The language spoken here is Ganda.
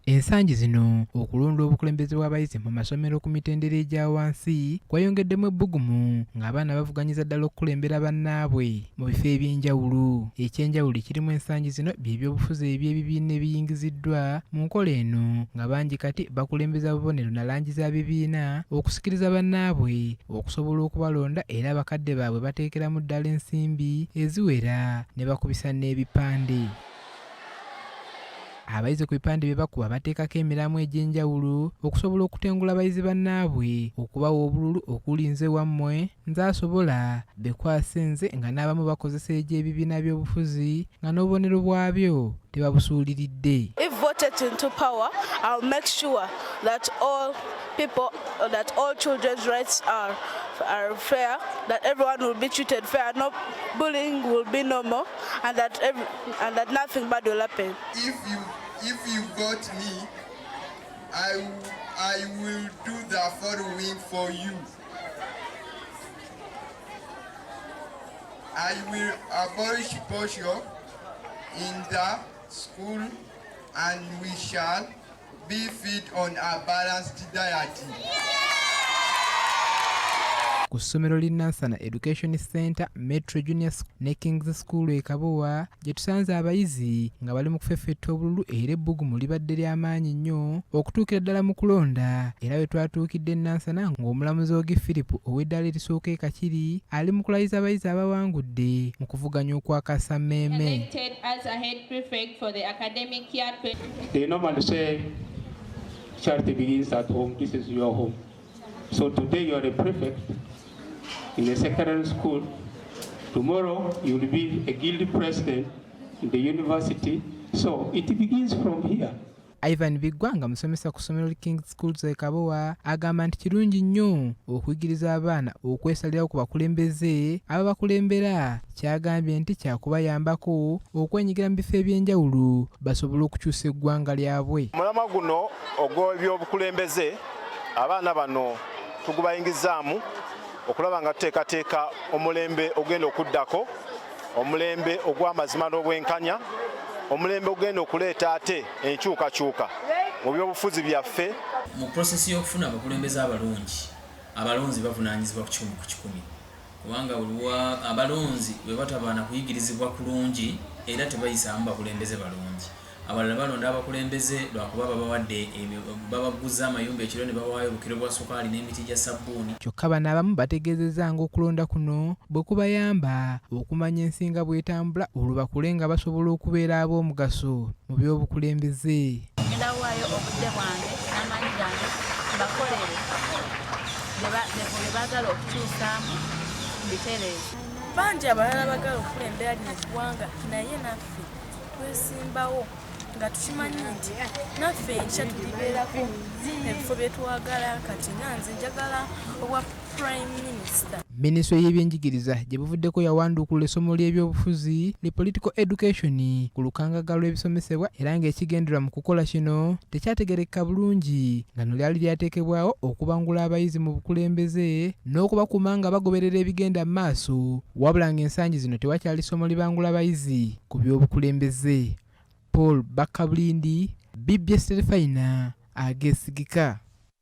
Ensangi zino okulonda obukulembeze bw'abayizi mu masomero ku mitendera egya wansi kweyongeddemu ebbugumu ng'abaana bavuganyiza ddala okukulembera bannaabwe mu bifo eby'enjawulo. Eky'enjawulo ekirimu ensangi zino bye byobufuzi eby'ebibiina ebiyingiziddwa mu nkola eno nga bangi kati bakulembeza bubonero na langi za bibiina okusikiriza bannaabwe okusobola okubalonda era bakadde baabwe bateekeramu ddala ensimbi eziwera ne bakubisa n'ebipande. Abayizi ku bipande bye bakuba bateekako emiramwa egy'enjawulo okusobola okutengula bayizi bannaabwe okubawa obululu okuli nze wammwe, nze asobola, bekwase nze nga n'abamu bakozesa egy'ebibiina by'obufuzi nga n'obubonero bwabyo tebabusuuliridde. If voted into power, I'll make sure that all people, that all children's rights are fair, that everyone will be treated fair, no bullying will be no more, and that nothing bad will happen. If you vote me, I will do the following for you. I will abolish posho in the school and we shall be fed on a balanced diet. Ku ssomero li Nansana Education Center, Metro Junior School ne Kings School e Kabowa gye tusanze abayizi nga bali mu kufeffetta obululu era ebbugumu libadde ly'amaanyi nnyo okutuukira ddala mu kulonda. Era we twatuukidde Nansana ng'omulamuzi Ogi Philip ow'eddaala erisooka e Kakiri ali mu kulayiza abayizi abawangudde mu kuvuganya okwakasa mmeeme. Elected as a head prefect for the academic year 20. They normally say charity begins at home. This is your home. So today you are a prefect in a secondary school. Tomorrow you will be a guild president in the university. So it begins from here. Ivan Biggwa nga musomesa ku ssomero li Kings Schools e Kabowa agamba nti kirungi nnyo okuyigiriza abaana okwesalirawo ku bakulembeze ababakulembera, kyagambye nti kyakubayambako okwenyigira mu bifo ebyenjawulo basobole okukyusa eggwanga lyabwe. Omulamwa guno ogw'ebyobukulembeze abaana bano tugubayingizaamu okulaba nga tuteekateeka omulembe ogenda okuddako, omulembe ogw'amazima n'obwenkanya, omulembe ogenda okuleeta ate enkyukakyuka mu byobufuzi byaffe. Mu process y'okufuna abakulembeze abalungi, abalonzi bavunaanyizibwa ku 100%, kubanga buli abalonzi bwe batabaana kuyigirizibwa kulungi era tebayisaamu bakulembeze balungi. Abalala balonda abakulembeze lwakuba babawadde babaguza amayumba ekiro ne babawaayo obukiro bwa sukaali n'emiti gya sabbuuni. Kyokka bano abamu bategeezezza ng'okulonda kuno bwe kubayamba okumanya ensi nga bw'etambula olwo bakule nga basobola okubeera ab'omugaso mu by'obukulembeze. Ngenda waayo obudde bwange n'amaanyi gange mbakolere bye baagala okukyusaamu mbitereeze. Bangi abalala bagala okukulembera lino eggwanga, naye naffe twesimbawo nga tukimanyi nti naffe enkya tulibeerako ebifo bye twagala. Kati nga nze njagala obwa prime minister. Minisitule y'ebyenjigiriza gye buvuddeko yawanduukulula essomo ly'ebyobufuzi li political education ku lukangaga lw'ebisomesebwa, era ng'ekigendererwa mu kukola kino tekyategerekeka bulungi, nga no lyali lyateekebwawo okubangula abayizi mu bukulembeze n'okubakuuma nga bagoberera ebigenda mu maaso, wabula ng'ensangi zino tewakyali ssomo libangula bayizi ku by'obukulembeze. Paul Bakabulindi, BBS Terefayina, ageesigika.